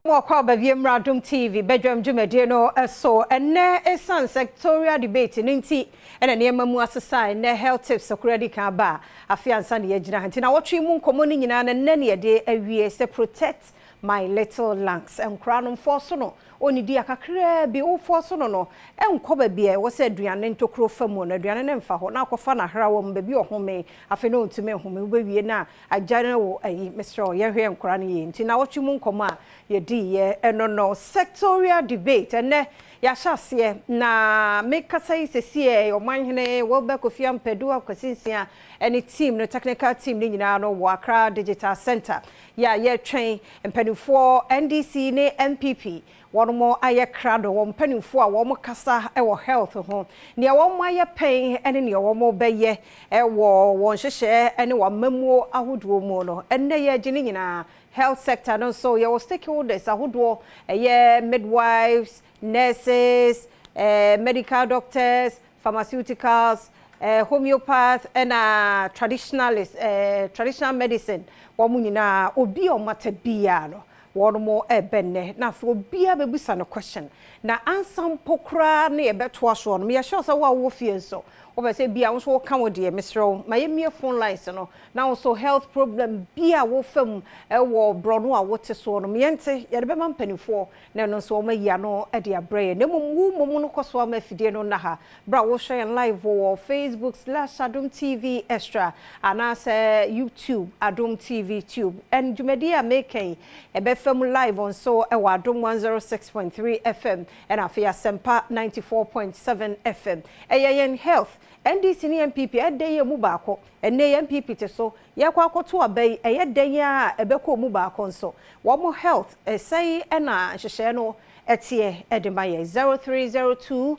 Wɔkɔ aba mmra Adom TV badwam dwumadie no so. Ɛnnɛ, ɛsiane sectorial debate no nti, ɛna nneɛma mu asesa. Ɛnnɛ health tips koraa di kan ba a, afei ansa na yɛgyina ha. Nti na wɔtwe mu nkɔmmɔ no nyinaa no, nnɛ ne yɛde awie sɛ "Protect My Little Lungs". Nkora no mfɔ so no, ɔnidi akakraa bi, wofɔ so no, ɛnkɔ baabi a ɛwɔ sɛ aduane ntokuro fa mu no, aduane no mfa hɔ na akɔfa n'ahrawa mu baabi ɔhome. Afei na ɔntumi nhome, wobɛwie na agya no wɔ ayi. Mesrɛ wo, yɛhwɛ nkora no yie. Nti na wɔtwe mu nkɔmmɔ a yɛdiiɛ ɛno no, sectorial debate, ɛnɛ yɛahyɛ aseɛ. Na mekasa yi sɛsiɛ, Ɔmanhene Wilber Kofi Ampadu Akwasi Nsia ɛne team no, technical team no nyinaa no wɔ Accra Digital Center yɛ a yɛretwɛn mpanimfoɔ NDC ne NPP. Wɔn mo ayɛ krado, wɔn mpanimfoɔ a wɔn kasa wɔ health ho, nea wɔn ayɛ pɛn ne nea wɔn bɛyɛ wɔ wɔn nhyehyɛ ne wɔn amammuo ahodoɔ mu no, ɛnnɛ yɛregye ne nyinaa. Health sector no nso, yɛwɔ stakeholders ahodoɔ, ɛyɛ midwives, nurses, medical doctors, pharmaceuticals, homeopath ɛna traditionalist, traditional medicine. Wɔn nyinaa, obi a ɔmata biara no, wɔn mo ɛbɛ nnɛ na afei obiara bɛbusa no question. Na ansa mpo koraa ne yɛbɛtoa soɔ no, yɛhyɛ sɛ wo a wowɔ fie nso, wopɛ sɛ bia wo nso woka wo deɛ, mesrɛ wo, ma yɛmmie phone lines no na wo nso health problem bi a wofa mu ɛwɔ borɔno a wote soɔ no, yɛnte yɛde bɛma mpanimfoɔ na ɛno nso wɔn ayi ano de abrɛ yɛn. Na mmom wo mmom no, kɔ so ama afidie no nna ha berɛ a wohwɛ yɛn live wɔ Facebook/AdomTV Extra anaasɛ YouTube, Adom TV Tube. Ɛn dwumadie a meka ɛbɛfa mu live nso ɛwɔ Adom 106.3 FM ɛna afei Asɛmpa 94.7 FM. Ɛyɛ yɛn health, NDC ne NPP, ɛdɛn yɛ mu baako. Ɛnɛ yɛ NPP te so, yɛkɔ akɔto aba yi, ɛyɛ dɛn a ɛbɛkɔ mu baako nso wɔn health ɛsɛn ɛna nhyehyɛɛ no ɛteɛ ɛde ma yɛ. 0302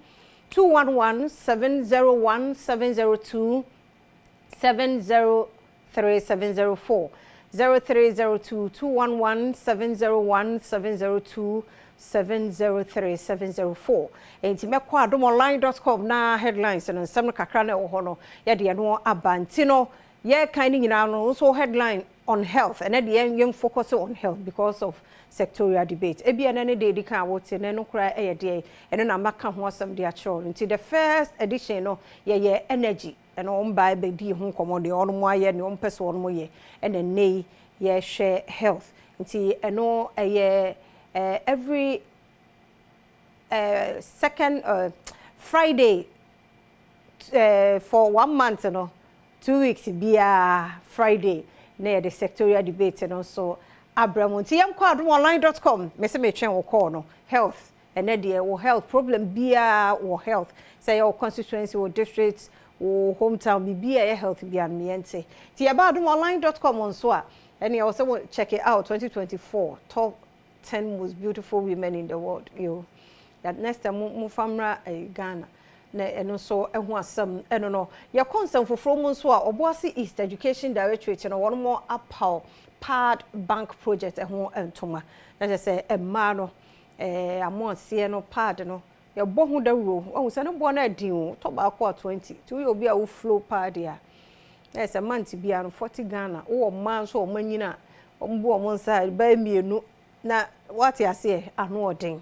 211 701 702 703 704, 0302 211 701 702 703 704. Nti mɛkɔ adomonline.com na headlines no, nsɛm no kakra na ɛwɔ hɔ no, yɛde ɛno aba. Nti no yɛkan no nyinaa no nso, headline on health, ɛnɛ deɛ yɛn focus on health because of sectorial debate. Ebi ɛnɛ ne deɛ edi kan a wɔte na ɛno koraa ɛyɛ deɛ ɛno na maka ho asɛm de akyerɛw no. Nti the first edition no, yɛyɛ energy, ɛno wɔn ba bɛdi ho nkɔmɔ, deɛ wɔn ayɛ, deɛ wɔn pɛ sɛ wɔn yɛ. Ɛna nne yi yɛhwɛ health. Nti ɛno ɛyɛ every second Friday for one month no, 2 weeks biara Friday na yɛde sectorial debate no nso abrɛ mu. Nti yɛnkɔ adomonline.com. Mɛsɛ metwɛn wɔ call no. Health, ɛnɛ deɛ wɔ health problem biara wɔ health, sɛ yɛwɔ constituency, wɔ district, wɔ hometown, biribi a ɛyɛ health biara no, yɛnte. Nti yɛba adomonline.com nso a, ɛne ɛwɔ sɛ wɔ check it out, 2024 top 10 most beautiful women in the world. Yo, that next time mo fa mmra Ghana na ɛno nso ɛho asɛm. Ɛno no, yɛkɔ nsɛm foforɔ mu nso a, Ɔboase East Education Directorate no, wɔn mo apaw pad bank project ɛho ntoma na kyerɛ sɛ mmaa no amoaseɛ no, pad no yɛbɔ ho dawuro. Ɔhu sɛ ne boɔ no adi o, tɔ baako a 20. Nti woyɛ obi a woflow pad a, na ɛsɛ month biara no 40 Ghana. Wowɔ mmaa nso a wɔn anyina a wɔn bu wɔn nsa bɛyɛ mmienu na wate aseɛ, ano ɔden.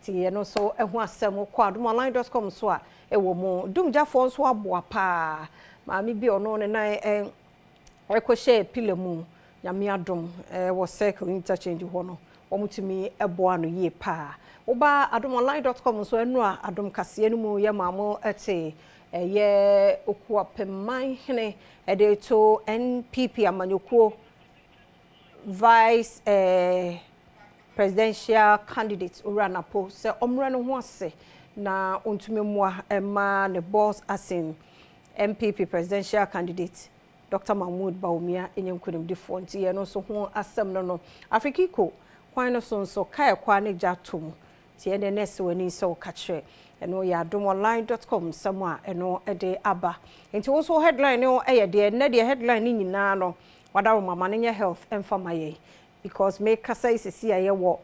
Nti ɛno nso ɛho asɛm, kɔ adomonline.com so a ɛwɔ mu. Dumgyafoɔ nso aboa paa maame bi, ɔno ne nan ɛkɔhyɛ pillar mu. Nyame adom, ɛwɔ Circle Interchange hɔ no, wɔn tumi ɛboa no yie paa. Woba adomonline.com nso, ɛno a adom kaseɛ no mu yɛ maamo ɛte ɛyɛ Okuapemman hene ɛde to NPP amanyɔkuo vice presidential candidate Owura Napo sɛ ɔmmerɛ no ho ase na ɔntumi mmoa ɛma ne boss asen NPP presidential candidate Dr Mahmood Bawumia ɛnyɛ nkonimdifoɔ. Nti yɛn nso ho asɛm no Afrikiko kwan no so nso kaa ɛkwa ne gya tom. Nti ɛnɛ nɛɛse w'ani sɛ woka kyerɛ, ɛno yɛ adomonline.com nsɛm a ɛno ɛde aba. Nti wo nso headline no ɛyɛ deɛ nnɛ deɛ headline no nyinaa no, wada wo mama no nyɛ health ɛmfa ma yɛn because mekasa yi sisi a yɛwɔ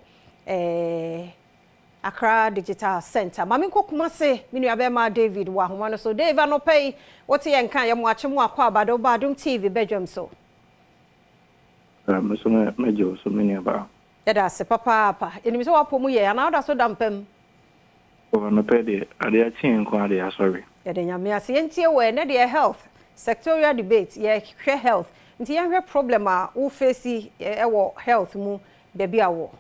Accra Digital Center. Maame nkɔ Kumase, me nua bɛrima David wɔ ahoma no so. Dave, anɔpɛ yi wote yɛn nka, yɛ mo akye mo akɔ abade woba Adom TV badwam so. Me nso mɛgye wo so, me nua baa. Yɛda ase papaapa. Yɛnim sɛ woapɔ mu yɛ anaa woda so da mpa mu? Oh anɔpa yi deɛ adeɛ akye yɛn nko ara deɛ yɛasɔre. Yɛda Nyame ase. Yɛntie wo ɛ, ɛnɛ deɛ health, sectorial debate, yɛhwɛ health. Nti yɛnhwɛ problem a wo face wɔ health mu baabi a wowɔ.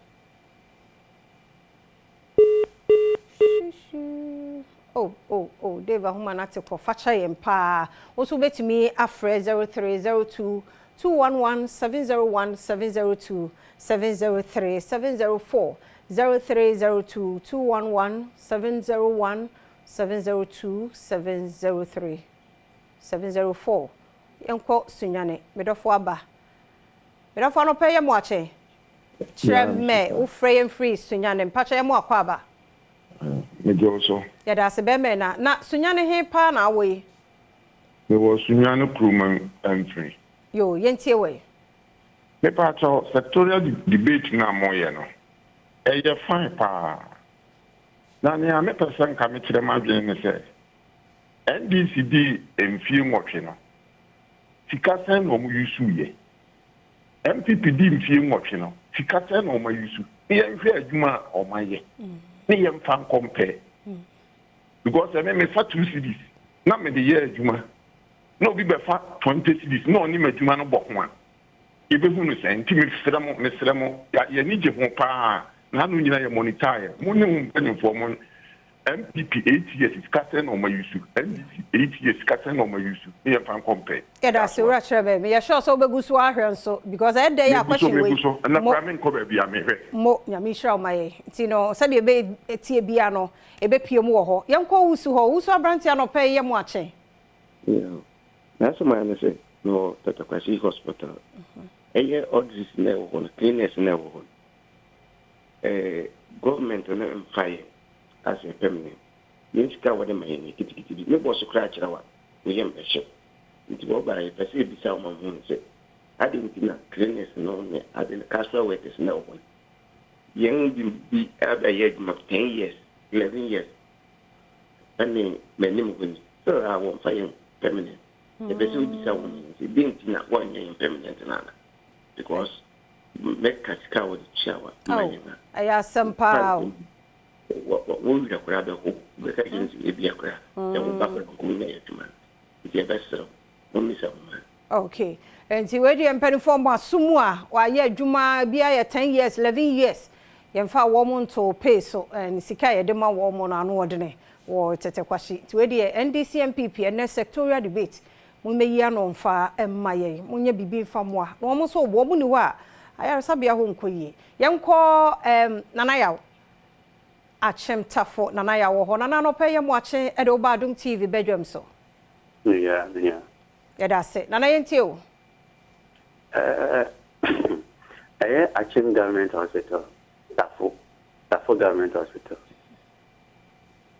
Oh oh oh Dave Ahoma no ate kɔ, fa kyɛ yɛn paa. Wo nso wobɛtumi afrɛ 0302 211 701 702 703 704 0302 211 701 702 703 704. Yɛnkɔ Sunyani, me dɔfo aba. Me dɔfo anɔpa yi yɛ mo akye. Kyerɛ mɛ wo frɛ yɛn firi Sunyani. Mpakyɛ yɛ mo akɔ aba. Megye wo so. Yɛda ase bɛmɛ na. Na Sunyani he paa na awɔ yi? Me wɔ Sunyani kurom mfiri. Yoo yɛntie wɔ yi. Mepakyɛw sectorial debate no a moyɛ no ɛyɛ fine paa. Na nea mepɛ sɛ nka mekyerɛ m'adwene ne sɛ NDC dii mfie nwɔtwe no sika sɛn na wɔn use yɛ? NPP dii mfie nwɔtwe no sika sɛn na wɔn use? Ne yɛnhwɛ adwuma a wɔn ayɛ ne yɛnfa nkɔmpɛɛ because ɛme mefa 2 cedis na mede yɛ adwuma na obi bɛfa 20 cedis na ɔne m'adwuma no bɔ ho a, yɛbɛhu no sɛn? Nti mesrɛ mo, mesrɛ mo, yɛn ani gye ho pa ara, na ano nyina yɛ monitaeɛ, mo ne mo mpanimfoɔ mo NPP 8 years sika sɛn na wɔn ayusu, NDC 8 years sika sɛn na wɔn ayusu, ne yɛmfa nkɔmpɛɛ. Yɛda ase Wura Kyerɛbɛ, meyɛ sure sɛ wobɛgu so ahwɛ nso because ɛyɛ dɛ yi a Megu so, question wei megu so, ɛnɛ mo koraa menkɔ baabi a mehwɛ. Mo, Nyame nhyira wo ma yɛn. Nti no sɛdeɛ ɛbɛtie biara no ɛbɛpue mu wɔ hɔ. Yɛnkɔ Owusu hɔ, Owusu aberanteɛ anɔpa yi yɛ mo akye. Yeah. N'asɛm ara ne sɛ mewɔ Dɔkta Kwasi hospital. Ɛyɛ orderlies na ɛwɔ hɔ no, cleaners na ɛwɔ hɔ no. Eh, government no mfa yɛn as a permanent. Yɛn sika a wɔde ma yɛn yɛ kitikiti bi. Me boss koraa kyerɛ wo a, wo yam bɛhye wo. Nti wɔba a yɛpɛ sɛ yɛbisa wɔn ma wɔhu sɛ adɛn nti na cleaners no ne ade no, casual workers na ɛwɔ hɔ no. Yɛn bi bi abɛyɛ adwuma 10 years, 11 years. Ɛne m'anim hɔ ni. Still a wɔmfa yɛn permanent. Yɛpɛ sɛ wobisa wɔn yɛn sɛ dɛn nti na wɔnyɛ yɛn permanent no ana? Because mɛka sika a wɔde tua wa ma Oh, yɛn a. ɛyɛ asɛm paa o. Wo werɛ koraa bɛho. Wobɛka kyerɛ no sɛ ebia koraa sɛ wo ba koraa nka ɔnya yɛ adwuma no. Nti yɛbɛserɛ wo, mommisa mo ma. Okay. Nti wei deɛ mpanimfoɔ mo aso mu a wɔayɛ adwuma bi ayɛ 10 years, 11 years. Yɛmfa wɔn nto pay so ne sika a yɛde ma wɔn no ano ɔdene wɔ Tete Kwahye. Nti wei deɛ NDC NPP ɛnɛ sectorial debate mommɛyi ano mfa mma yɛn. Monyɛ biribi mfa mmoa. Na wɔn nso wɔn ni hɔ a ayaresabea hɔ nkɔ yie. Yɛnkɔ um, Nana Yaw. Akyem Tafo Nana Yaw wɔ hɔ. Nana anɔpa yi yɛ mo akye de wo ba Adom TV badwam so. Yeah, yeah. Yɛda ase. Nana yɛntie o. Ɛyɛ Akyem Government Hospital, Tafo, Tafo Government Hospital.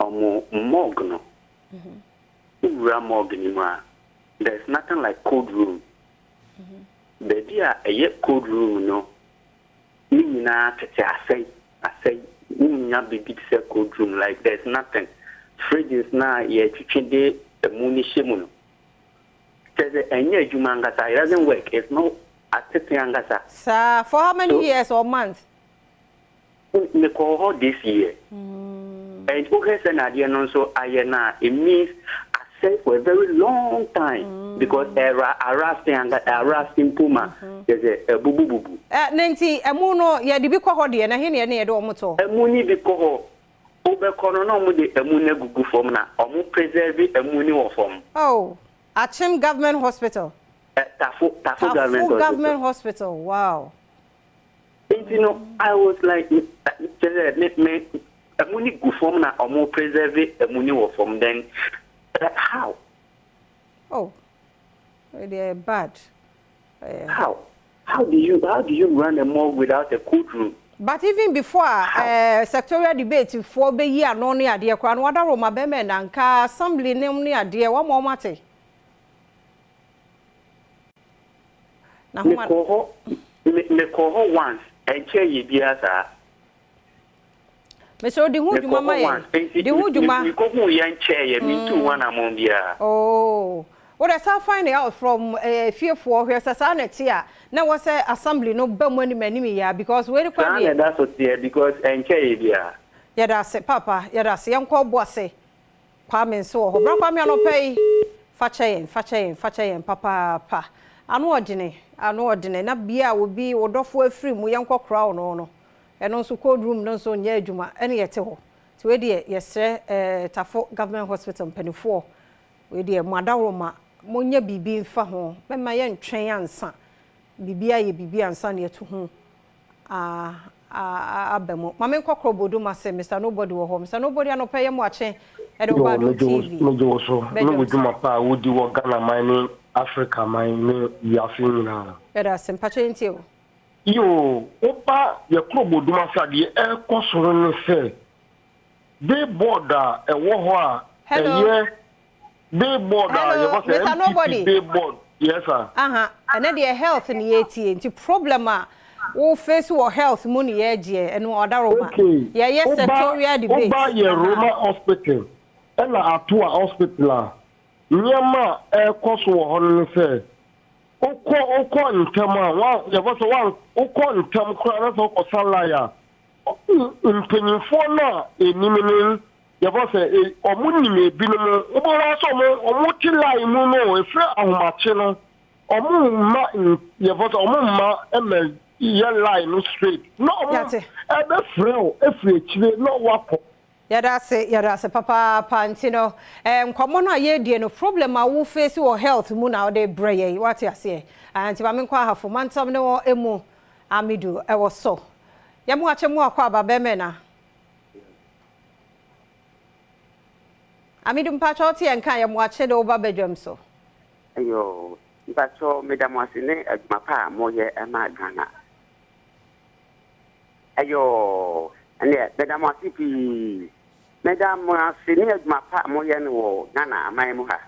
Ɔmo morgue no, wowura morgue no mu a, there's nothing like cold room. Baabi a ɛyɛ cold room no, ne nyinaa tete asɛe, asɛe. Wonnya biribi te sɛ cold room, like there's nothing. Fridges no a yɛtwetwe de ɛmu no hyɛ mu no, kyerɛ sɛ ɛnyɛ adwuma ankasa, it doesn't work, it's not atete ankasa. Saa, for how many So years or months? Mekɔɔ hɔ this year. And wohwɛ sɛ na adeɛ no nso ayɛ no a, it means asɛe for a very long time because ɛra arase anka arase mpo ma kyerɛ sɛ ɛbubububu. Ne nti ɛmu no yɛde bi kɔ hɔ deɛ na he ne yɛde wɔn to? Ɛmu no bi kɔ hɔ. Wobɛkɔ no na wɔde ɛmu no agugu fam na wɔn preserve ɛmu no wɔ fam. Oh, Akyem Government Hospital. Tafo, Tafo Government Tafo Hospital. Government Hospital, wow. Nti no, I was like, kyerɛ sɛ me me ɛmu no gu fam na wɔn preserve ɛmu no wɔ fam then how? Oh, wei deɛ bad. How? How do you how do you run a morgue without a cold room? But even before How? Sectorial debate foɔ bɛyi ano ne adeɛ koraa no wada Roma bɛmɛ na nka assembly ne ne adeɛ wɔn ma wɔn ate. Na homa. Mekɔɔ hɔ me mekɔɔ hɔ once ɛnkyɛɛ yɛ biara saa. Mesrɛ wo di ho Mekɔɔ dwuma ma hɔ yɛn. once nti Di ho me dwuma. mekɔhuu yɛ nkyɛɛ yɛ mentuu ho anammɔn biara. Oh. Wode saa find out from fiefoɔ hwɛ sɛ saa na ɛte a, na ɛwɔ sɛ assembly no ba mu anim anim yia because wei no kora Saa na deɛ. ɛda so teɛ because ɛnkyɛeɛ biara. Yɛda ase papa, yɛda ase. Yɛnkɔ Obuase. Kwame nso wɔ hɔ. Bra Kwame anɔpa yi, fa kyɛ yɛn, fa kyɛ yɛn, fa kyɛ yɛn papaapa. Ano ɔdene, ano ɔdene. Na bia a obi, wo dɔfo afiri mu, yɛnkɔ kora wo no no. Ɛno nso cold room no nso nyɛ adwuma, ɛne yɛte hɔ. Nti wei deɛ yɛsrɛ Tafo Government Hospital mpanimfoɔ, wei deɛ mo adaworoma, monyɛ biribi mfa ho, mɛma yɛntwɛn ansa, biribi ayɛ biribi ansa na yɛatu ho aba mu. Ma menkɔ Korɔ Bodum ase, Mr. Nobody wɔ hɔ. Mr. Nobody anɔpa yi yɛ mo akye ɛde wo ba Yo, Adom megye wo TV. megye wo so ne Bɛdwam wo so. dwuma pa a wodi wɔ Ghana man ne Africa man ne wiase nyinaa. Yɛda ase, mpakyɛ yɛntie o. Yo, woba yɛ kuro Bodum ase a, deɛ ɛrekɔ so no ne sɛ billboard a ɛwɔ hɔ a Hello. ɛyɛ billboard a Hello, yɛbɔ sɛ Mr. NPP Nobody. billboard, yes sir. Aha, ɛnɛ deɛ health ne yɛtie, nti problem a wo face wɔ health mu ne yɛgyeɛ, ɛno ɔdaroma. Okay. Yɛyɛ Woba sectorial debate. woba yɛ Roma Hospital ɛna Atoa Hospital a, nneɛma a ɛrekɔ so wɔ hɔ no ne sɛ wokɔ ntɛm a wa yɛbɔ sɛ wa wokɔ ntɛm koraa na sɛ wokɔ sa line a, mpanyinfoɔ no a enim no yɛbɔ sɛ ɔmo nim ebinom wobɛwɔ sɛ ɔmo te line mu no efiri ahomakye no, ɔmo mma yɛbɔ sɛ ɔmo mma ɛmɛ yɛ line no straight na ɔmo Yate. ɛbɛfrɛ wo efiri akyire na wakɔ. Yɛda ase, yɛda ase papaapa. Nti no nkɔmmɔ no a yɛredie no, problem a wo face wɔ health mu na wode brɛ yɛn, wate aseɛ. Ah, nti ma menkɔ Ahafo mantam ne wɔ emu Amidu ɛwɔ so. Yɛmo akyɛ mu akɔ aba bɛmɛ na Amidu, mpakyɛ wote yɛn ka, yɛmo akye de woba badwam so. Ayo, mpakyɛ meda mo ase ne adwuma pa a moyɛ ɛma Ghana. Ayo, ɛneɛ meda mo ase pii. Meda mo ase ne adwuma pa a moyɛ no wɔ Ghana aman mu ha.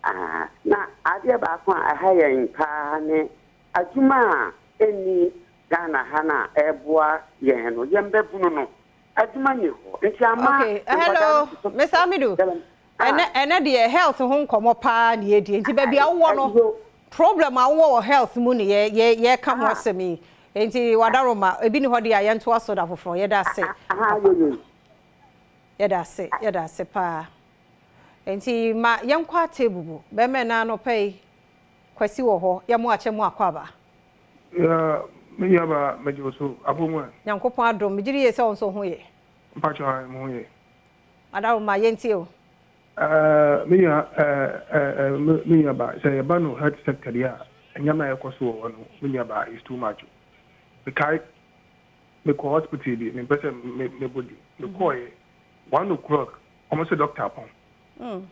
Ah, na adeɛ baako a ɛha yɛn paa ne adwuma a ɛnni Ghana ha no a ɛboa yɛn no, yɛn bɛbunu no. Adwuma ni hɔ. Nti ama Okay, hello, Mr. Amidu. Ɛnɛ deɛ health ho nkɔmmɔ paa ne yɛdie, nti baabi a wowɔ no, problem a wowɔ wɔ health mu ne yɛka ho asɛm yi. Nti wadaroma, ebi ni hɔ deɛ a yɛntoa so da foforɔ. Yɛda ase. Yɛda ase, yɛda ase paa. Nti ma yɛnkɔ Atebubu. Bɛrima na anɔpa yi, Kwasi wɔ hɔ, yɛmo akyɛ mu akɔ aba. Ya, me nuaba, megye wo so abɔ mu a. Nyankopɔn adom, megye di yie sɛ wo nso ho yɛ. Mpakyɛ mo ho yɛ. Adaroma, yɛntie o. Me nuaba, sɛ yɛba no health sector deɛ a, nneɛma a ɛkɔ so wɔ hɔ no, me nuaba, is too much. Mekae mekɔ hospital bi, mempɛ sɛ mebɔ di. Mekɔɔyɛ 1 o'clock, ɔmo sɛ doctor apɔn.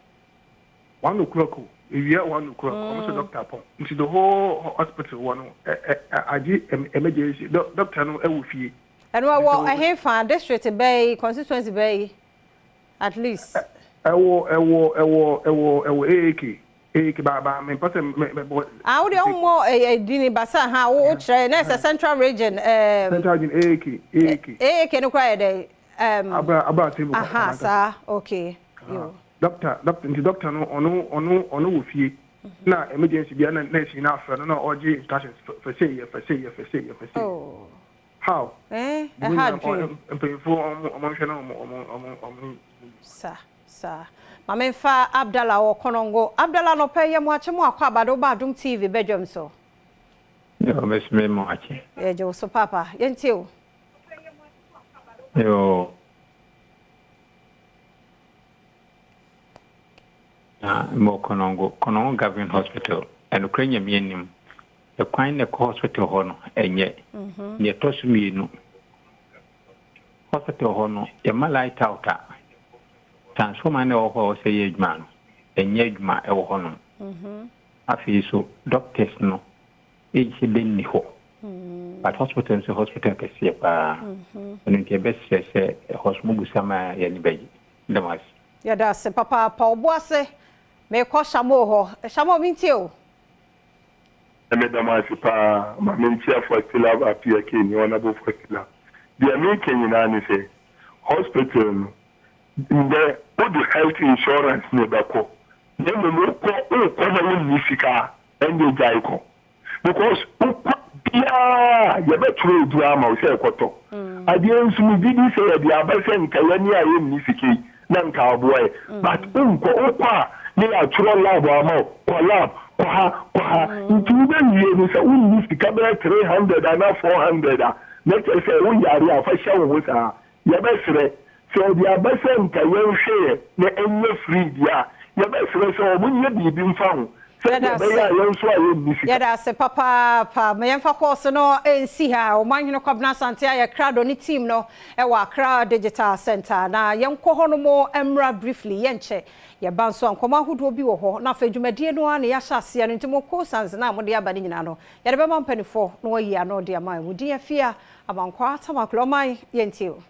1 o'clock o, ewia 1 o'clock, ɔmo sɛ doctor apɔn. Nti the whole hospital wɔ no ɛ ɛ agye emergency doctor no ɛwɔ fie. Ɛno ɛwɔ ɛhe district bɛyi, constituency bɛyi at least? Ɛwɔ AAK AAK ba mempɛ sɛ mebɔ. Ah, wode ɔmmɔ ɛyɛ dini basa ha wo kyerɛ na ɛsɛ Central Region. Central Region, AAK AAK. AAK no koraa yɛ dɛ Abra table. Aha, saa, okay. Yo. Doctor, nti doctor no ɔno wɔ fie na emergency bia na nurse na afrɛ no na ɔgye instructions fɛ sɛ yɛ fɛ sɛ yɛ fɛ sɛ yɛ fɛ sɛ. Oh. How? Ɛha dwen. Mpanyinfoɔ ɔmo nhwɛ na ɔmo. Sa maame nfa Abdallah wɔ Kɔnɔngo. Abdallah, nɔpɛ yɛ mo akye mo akɔ abade woba Adom TV bɛdwam so. Yo, mesome mo akye. Yɛgye wo so papa, yɛntie o. Yo. Na mo Kɔnɔngo, Kɔnɔngo Government Hospital. Ɛnokora Nyame anim. Ɛkwan na ɛkɔ hospital hɔ no, ɛnyɛ. Nea ɛtɔ so mmienu, hospital hɔ no, yɛma light out a, transformer na ɛwɔ hɔ a ɔsɛ yɛ adwuma no, ɛnyɛ adwuma ɛwɔ hɔ nom. Afei so, doctors no, ɛnhyɛ dɛ nni hɔ. But hospital nso hospital kɛseɛ paa. Ɛno nti ɛbɛsrɛ sɛ ɛhɔ so mobusa ma yɛne bɛgye. Dɛm ase. Yɛda ase papaapa. Ɔbo ase, mekɔ Shamo hɔ. Shamo, mentie o. Meda mo ase paa. Ma menkyia Faustina Apia Keni, Honorable Faustina. Deɛ meka nyinaa ne sɛ hospital no ndɛ wode health insurance ne bɛkɔ. Na mmom wokɔ wokɔ na wonni sika a, ɛndeɛ gyae kɔ. Because wokɔ biara yɛbɛtwerɛ aduro ama wo sɛ kɔtɔ. Adeɛ nso megye di sɛ yɛde aba sɛ nka yɛne a yɛnni sika yi na nka aboa yɛ. But wonkɔ, wokɔ a na yɛatwerɛ lab ama wo, kɔ lab, kɔ ha, kɔ ha. Nti wobɛwie no sɛ wonni sika bɛyɛ 300 anaa 400 a, na kyerɛ sɛ woyare a fa hyɛ wo ho saa. Yɛbɛsrɛ, sɛ ɔde aba sɛ nka yɛnhwɛ yɛ na ɛnyɛ free deɛ a, yɛbɛsrɛ sɛ wɔn nyɛ biribi mfa ho sɛdeɛ ɛbɛyɛ a yɛn nso a yɛnni sika. Yɛda ase papaapa. Ma yɛmfa course no nsi ha. Ɔmanhene Kwabena Asante ayɛ krado ne team no wɔ Accra Digital Centre. Na yɛnkɔ hɔnom mmra briefly, yɛnkyɛ. Yɛba nso a, nkɔmmɔ ahodoɔ bi wɔ hɔ. Na afei dwumadie no ara na yɛahyɛ aseɛ no nti mo course no a mode aba no nyinaa no, yɛde bɛma mpaninfoɔ na wɔayi ano de ama yɛn. Wo din Afia Amankwaa Tamaklo, ɔman yɛntie o.